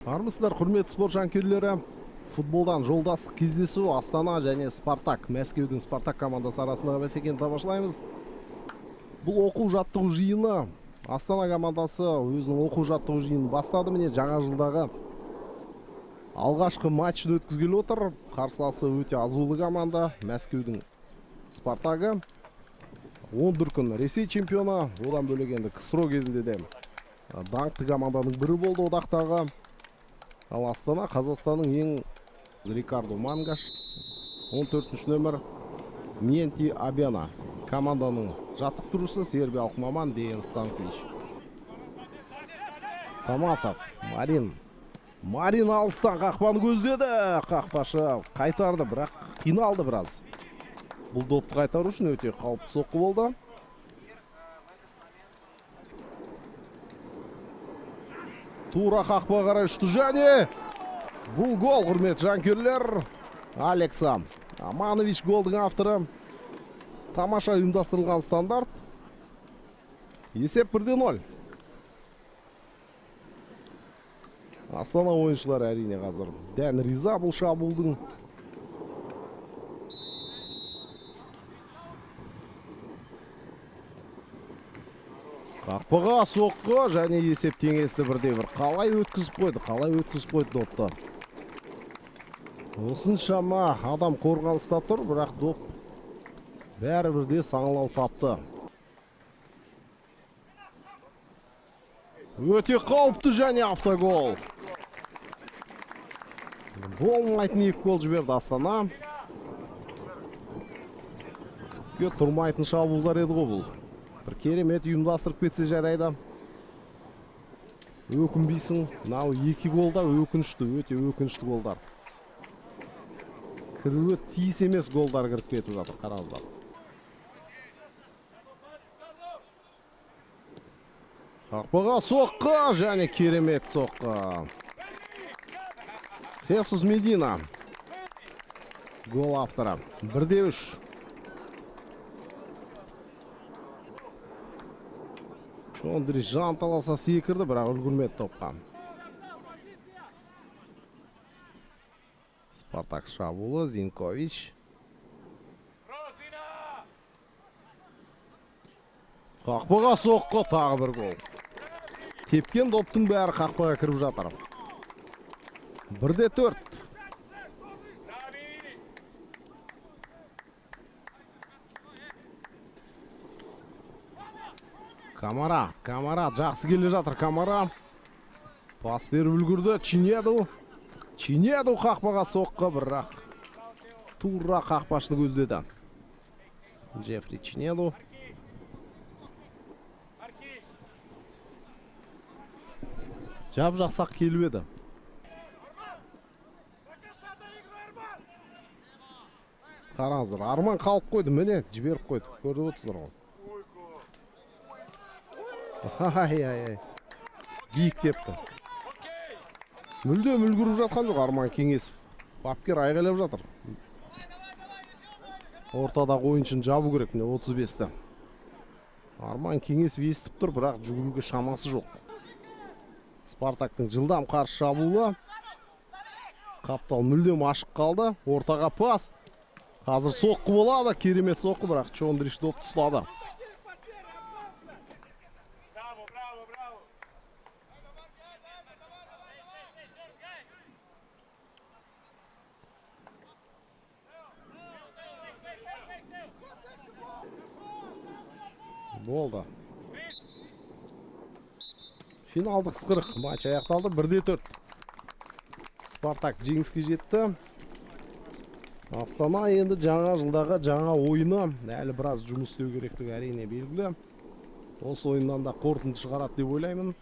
Армысыздар, құрметті спорт жанкүйерлері. Футболдан жолдастық кездесу Астана және Спартак, Мәскеудің Спартак командасы арасындағы бәсекені тамашалаймыз. Бұл оқу жаттығу жиыны. Астана командасы өзінің оқу жаттығу жиынын бастады. Міне, жаңа жылдағы алғашқы матчын өткізгелі отыр. Қарсыласы өте азулы команда, Мәскеудің Спартагы. 10 дүркін Ресей чемпионы. Одан бөлек енді КСРО кезінде де даңқты команданың бірі болды одақтағы. Ал Астана Қазақстанның ең Рикардо Мангаш, 14 нөмір Менти Абена. Команданың жаттықтырушысы сербиялық маман Деян Станкович. Томасов, Марин. Марин алыстан қақпаны көздеді. Қақпашы қайтарды, бірақ қиналды біраз. Бұл допты қайтару үшін өте қауіпті соққы болды. Тура қақпаға қарай ұшты және бұл гол, құрметті жанкүйерлер. Алекса Аманович голдың авторы. Тамаша ұйымдастырылған стандарт. Есеп 1-0. Астана ойыншылары әрине қазір дән риза бұл шабуылдың. Қақпаға соққы және есеп теңесті 1-1. Қалай өткізіп қойды, қалай өткізіп қойды допты. Осыншама адам қорғаныста тұр, бірақ доп бәрібір де саңылау тапты. Өте қауіпті және автогол. Болмайтын екі гол жіберді Астана. Түкке тұрмайтын шабуылдар еді ғой бұл. Бір керемет ұйымдастырып кетсе жарайды. Өкінбейсің. Мынау екі гол да өкінішті, өте өкінішті голдар. Кіруі тиіс емес голдар кіріп кетіп жатыр, қараңыздар. Қақпаға соққы және керемет соққы. Хесус Медина гол авторы. 1-3. Чондрич жанталаса секірді, бірақ үлгермеді топқа. Спартак шабуылы, Зинкович. Қақпаға соққы, тағы бір гол. Тепкен доптың бәрі қақпаға кіріп жатыр. 1-4. Камара, Камара жақсы келе жатыр, Камара. Пас беріп үлгерді, Чинеду. Чинеду қақпаға соққы, бірақ тура қақпашыны көздеді. Джеффри Чинеду. Жап-жақсақ келіп еді. Қараңыздар, Арман қалып қойды, міне жіберіп қойды. Көріп отырсыздар ғой. Ай-ай-ай. Биік тепті. Мүлдем үлгеріп жатқан жоқ Арман Кеңесов. Бапкер айғайлап жатыр. Ортадағы ойыншыны жабу керек, міне 35-ті. Арман Кеңесов естіп тұр, бірақ жүгіруге шамасы жоқ. Спартактың жылдам қарсы шабуылы. Қаптал мүлдем ашық қалды. Ортаға пас. Қазір соққы болады, керемет соққы, бірақ Чондрич допты ұстады. Болды. Финалдық ысқырық, матч аяқталды. 1-4. Спартак жеңіске жетті. Астана енді жаңа жылдағы жаңа ойыны, әлі біраз жұмыс істеу керектігі әрине белгілі. Осы ойыннан да қорытынды шығарады деп ойлаймын.